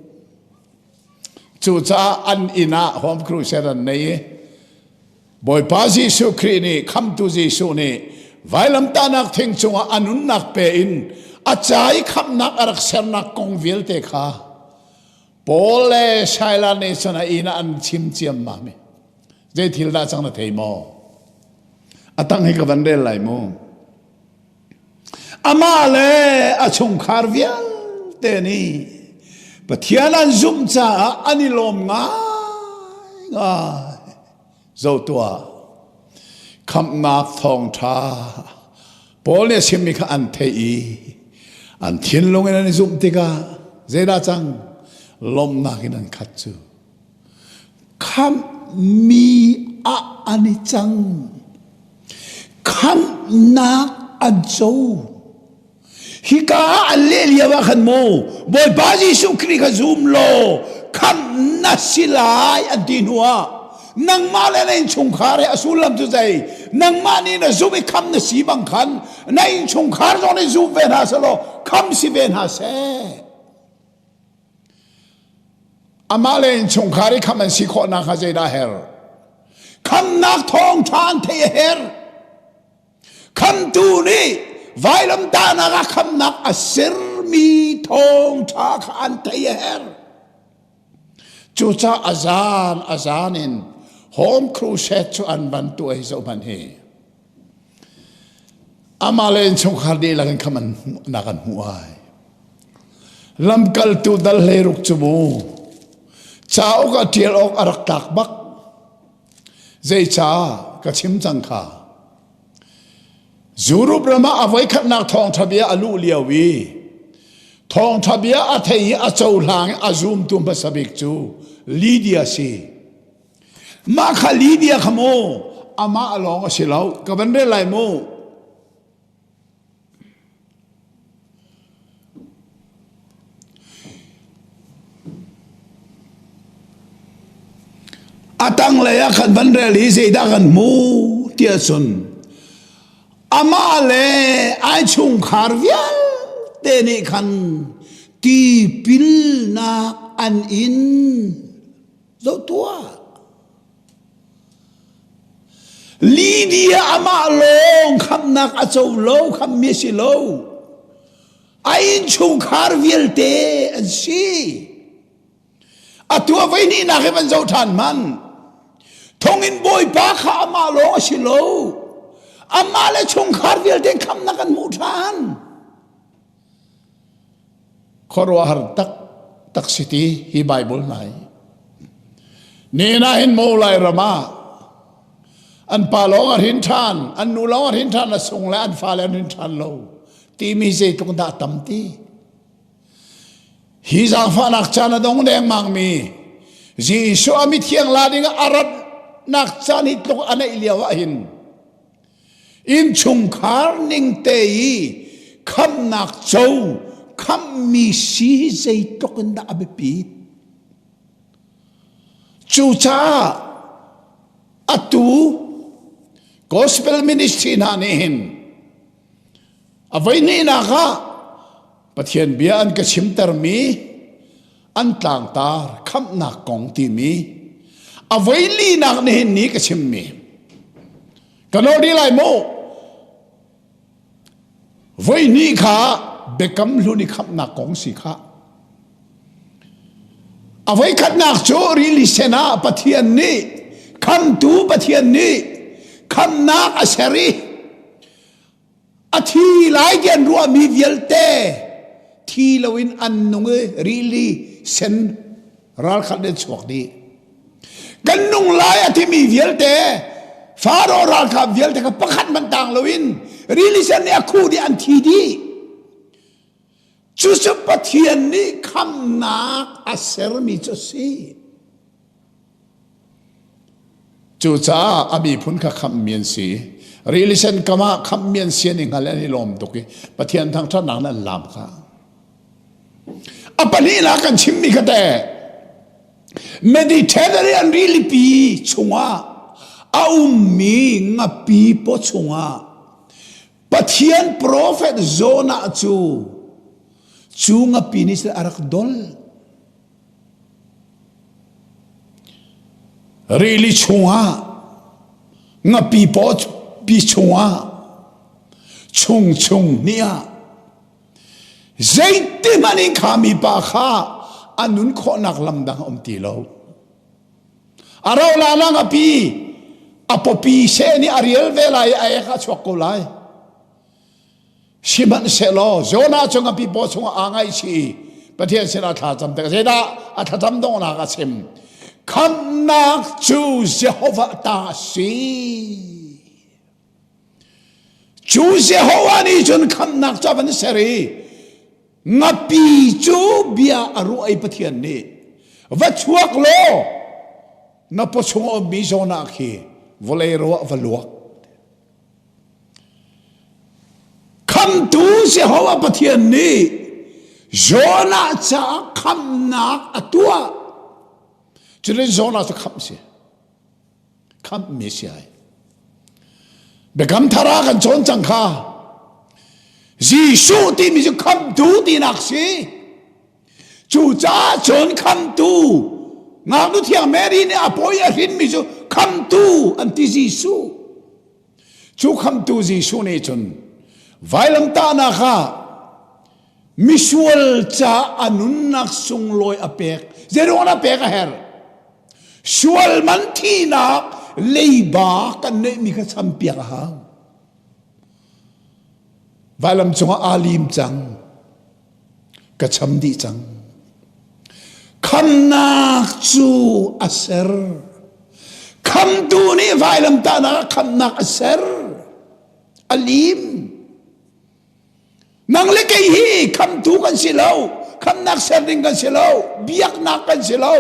Cucaah an inn ah Home Crusade an nei i Bawipa Jesuh Khrih nih khamtu Jesuh nih vailamtahnak thing cungah a nunnak pe in a ca i khamhnak a rak sernak kong vialte kha Paul le Silas nih cun a inn ah an chim ciammam i zei thil dah cang na thei maw? A tang hi ka van rel lai mu. Amah le a chungkhar vialte nih Pathian an zumh caah an i lawm ngaingai. Zo tuah. Khamhnak thawngṭha Paul nih a chimmi kha an theih i an thinlung in an i zumh tikah zeidah cang? Lawmhnak in an khat cu. Khamhmi ah an i cang. Khamhnak an co. Hika ah an leh lio ah khan mu Bawipa Jesuh Khrih kha zum law khamh na si lai an ti hnu ah nangmah le na innchungkhar he a sullam cu zei nangmah nih na zumh i khamh na si bang khan na innchungkhar zong nih zum ve hna seh law khamh si ve hna seh. Amah le innchungkhar i khamh an si khawhnak kha zeidah a herh? Khamhnak thawngṭha an theih a herh. Khamtu nih vailamtahnak ah khamnak a sermi thawngṭha kha an theih a herh. Cucaah a zan a zan in Home Crusade cu an van tuah hi zohhmanh hi. Amah le innchungkhar dihlak in kham an nak an hmuh ai. Lamkaltu dal hleiruk cu mu cauk a ṭial awk a rak tlak bak. Zeicah ka chim cang kha? Europe ram ah a voikhatnak thawngṭha bia a luh lio i Thawngṭha bia a thei i a cohlang i a zumtu hmasa bik cu Lydia si. Mah kha Lydia kha mu amah lawng a si lo ka van rel lai mu. A tanglei ah khan van rel hi zeidah kan hmu tiah cun amah le ai chungkhar vialte nih khan tipilnak an in zoh tuah. Lydia amah lawng khamnak a co lo, khammi a si lo. A innchungkhar vialte an si. Atu a voi hnihnak hi van zoh ṭhan hmanh. Thonginn bawipa kha amah lawng a si lo. Amah le chungkhar vialte khamnak an hmuh ṭhan. Khuaruahhar taktak si ti hi Bible hna hi. Ni na hin mo lai ram ah an pa lawng a hrin ṭhan, an nu lawng a hrin ṭhan, a sung le an fale an hrin ṭhan lo timi zeitluk dah tam ti. Hi zaangfahnak caan a dong dengmang mi Jesuh a mithiang la ding ah a ratnak caan hi tluk a neih lio ah hin Innchungkhar ning te i khamhnak co khamhmi si hi zeitluk in dah a biapit. Cucaah atu gospel ministry hna nih hin a voihnihnak ah Pathian bia an ka chimtermi an tlangtar khamhnak kong timi a voilinak nihin ni ka chimmi ka nawl dih lai mu voi hnih kha biakam hlun i khamhnak kong si kha a voi khatnak cu rili sen ah Pathian nih khamtu Pathian nih khamnak a ser i a thi lai ti an ruahmi vialte thi loin an nung i rili sen ralkhat in chuak dih kan nung lai a timi vialte Faro ralkap vialte kha pakhat hmanh tang loin rili sen nih a khuh dih an thi dih cucu Pathian nih khamnak a sermi cu a si Cucaah a miphun kha khamhmi an si. Rili sen kam ah khamhmi an si an i hngal an i lawm tuk i Pathian thangṭhatnak in an laam kha. A pahnihnak kan chimmi kha teh Mediterranean rilipi chungah a ummi ngapi paw chungah Pathian profet Jonah cu cu ngapi nih a rak dol. Rili chungah ngapi pawpi chungah chungchung nih ah zeiti hmanh in kha mipa kha a nun khawhnak lam dang a um ti lo. A ro la na ngapi a pawpi seh nih a rial ve lai i a ek a chuak ko lai. Sihmanhsehlaw Jonah cu ngapi paw chungah aa ngaihchih i Pathian sinah thla cam tik zeidah a thlacam donghnak a chim khamhnak cu Jehovah ta a si cu Jehovah nih cun khamhnak cu a van ser i ngapi cu bia a ruah i Pathian nih va chuak law na paw chung a ummi Jonah khi vawlei ro ah va luak Khamtu Jehovah Pathian nih Jonah caah khamnak a tuah. Cutin Jonah cu khamh si. Khamhmi si ai. Biakam thar ah kan cawn cang kha. Jesuh timi cu khamhtu tinak si. Cucaah cun khamtu ngaknu thiang Mary nih a pawi a hrinmi cu khamtu an ti Jesuh. Cu khamtu Jesuh nih cun vailamtahnak ah misual ca a nunnak sunglawi a pek. Zeiruang a pek a herh? Sual man thihnak leiba kan neihmi kha champiak a hau. Vailam cungah aa lim cang. Ka cham dih cang. Khamnak cu a ser. Khamtu nih vailamtahnak ah khamnak a ser. A lim. Nang le kei hi khamtu kan si lo, khamnak ser ding kan si lo, biaknak kan si lo.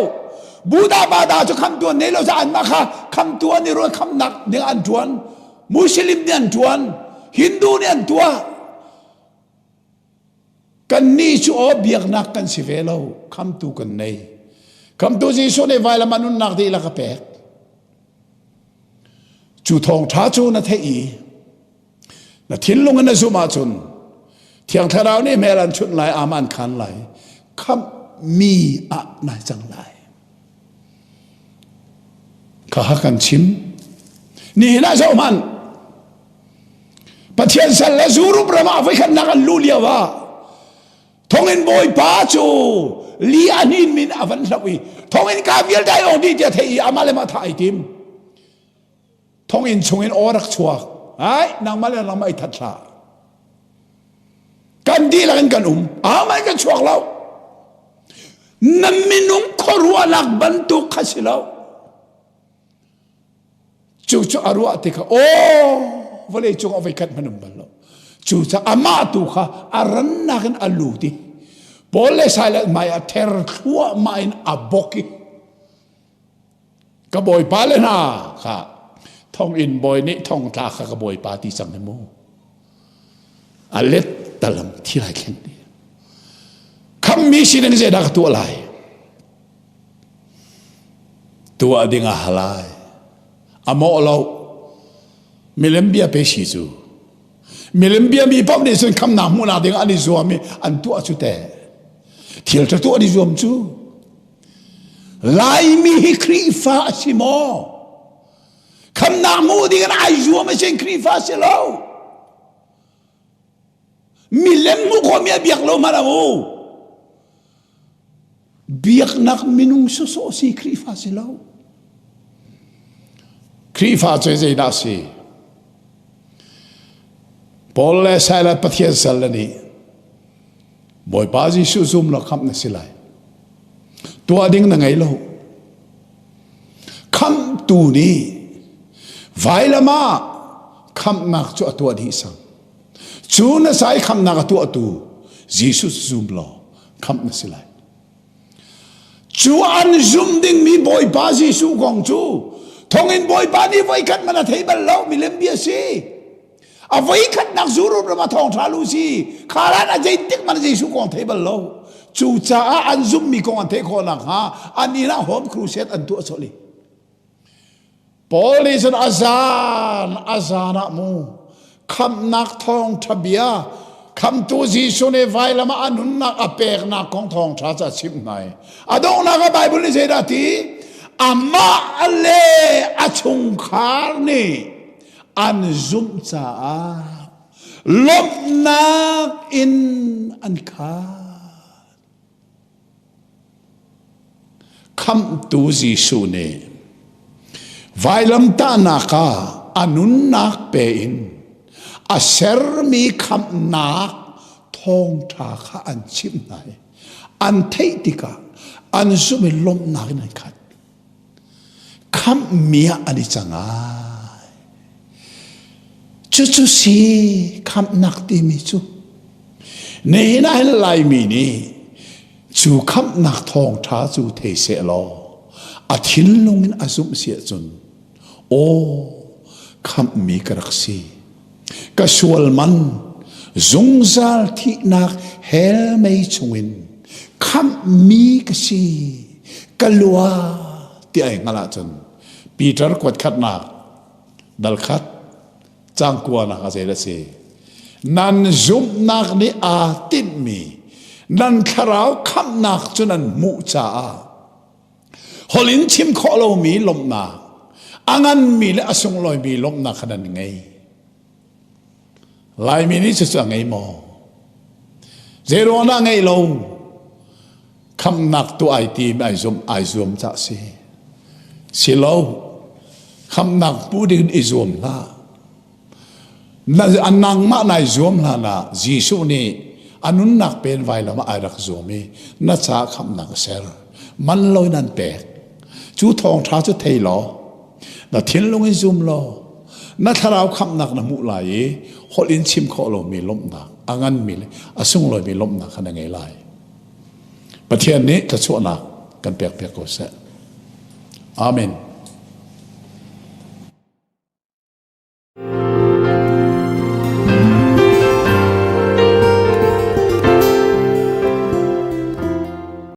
Buddha Bada cu khamtu an nei lo caah anmah kha khamtu an i ruah khamnak ding an ṭuan. Muslim nih an ṭuan, Hindu nih an tuah. Kannih cu aw biaknak kan si ve lo, khamtu kan nei. Khamtu Jesuh nih vailam ah nunnak dihlak a pek. Cu thawngṭha cu na theih i na thinlung in na zumh ahcun Thiang Thlarau nih hmel an chunh lai, ama an khan lai, khamhmi ah nai cang lai. Kha kan chim. Nihin ah zoh hmanh. Pathian sal le Zurup ram ah voikhatnak an luh lio ah thonginn bawipa cu li a hnin min a van hloh i thonginn ka vialte ai ong dih tiah theih i amah le mah thah ai tim. Thonginn chungin aw rak chuak. Ai nangmah le nangmah i that hlah. Kan dihlak in kan um. Amah kan chuak lo. Na minung khuaruahnak bantuk kha si lo. Cu cu a ruah tikah aw vawlei cung ah voikhat hmanh um bal lo. Cu ca amah tu kha a rannak in a lut i Paul le Silas hmai ah ther thluahmah in a bok i ka bawipa le hna kha thonginn bawi nih thongtla kha ka bawipa ti cang hi mu a let talam thi lai thleng ti khammi sining zeidah ka tuah lai Tuah ding a halai. A mawh lo. Milem bia pe si cu. Milem bia mi paoh nih cun khamnak hmuhnak ding an i zuam i an tuah cu te. Thil ṭha tuah an i zuam cu. Laimi hi Khrihfa a si maw? Khamnak hmuh ding in ai zuam a si Khrihfa si lo. Milem hmuh khawhmi a biak lo hmanh a u. Biaknak minung sawsawh si Khrihfa si lo. Khrihfa cu zeidah si? Paul le Silas Pathian sal le nih Bawipa Jesuh zum law khamh na si lai. Tuah ding na ngei lo. Khamhtu nih vailam ah khamhnak cu a tuah dih sang. Cu na sai khamhnak a tuahtu Jesuh zum law khamh na si lai. Cu an zum dingmi Bawipa Jesuh kong cu thonginn Bawipa nih voikhat man a thei bal lo milem bia si. A voikhatnak Zurup ram a thawngṭha lu si. Khalan a zeitik man Jesuh kong thei bal lo. Cucaah an zummi kong an theih khawh nakhnga an inn ah home crusade an tuah colh i Paul nih cun a zan a zan ah mu khamhnak thawngṭha bia khamtu Jesuh nih vailam ah a nunnak a peknak kong thawngṭha cu a chimh hna i a donghnak ah Bible nih zeidah a ti amah le a chungkhar nih an zumh caah lawmhnak in an khat. Khamhtu Jesuh nih vailamtahnak ah a nunnak pe in a sermi khamhnak thawngṭha kha an chimh hna i an theih tikah an zumh i lawmhnak in an khat. Khamhmi ah an i cang ai. Cucu si khamhnak timi cu. Nihin ah hin Laimi nih cu khamhnak thawngṭha cu thei seh law a thinlung in a zumh si ahcun aw khamhmi ka rak si. Ka sual man zungzal thihnak hell mei chungin khamhmi ka si ka lua ti ai hngalh ahcun Peter kuat khatnak dal khat cang kuanak a zei a si nan zumhnak nih aa tinhmi nan thlarau khamhnak cu nan hmuh caah holh in chim khawh lomi lawmhnak a nganmi le a sunglawimi lawmhnak kha nan ngei Laimi nih cucu a ngei maw zeiruang dah ngeih lo khamnak tu ai tim ai zum ai zuam cah si si lo khamnak pu ding i zuam hlah na nangmah nai zuam hlan ah Jesuh nih a nunnak pen vailam ah ai rak zuam i na caah khamhnak a ser man lo in an pek cu thawngṭha cu thei law na thinlung in zum law na thlarau khamhnak na hmuh lai i holh in chim khawh lomi lawmhnak. A nganmi le a sunglawimi lawmhnak kha na ngei lai. Pathian nih thluachuahnak kan pek piak ko seh. Amen.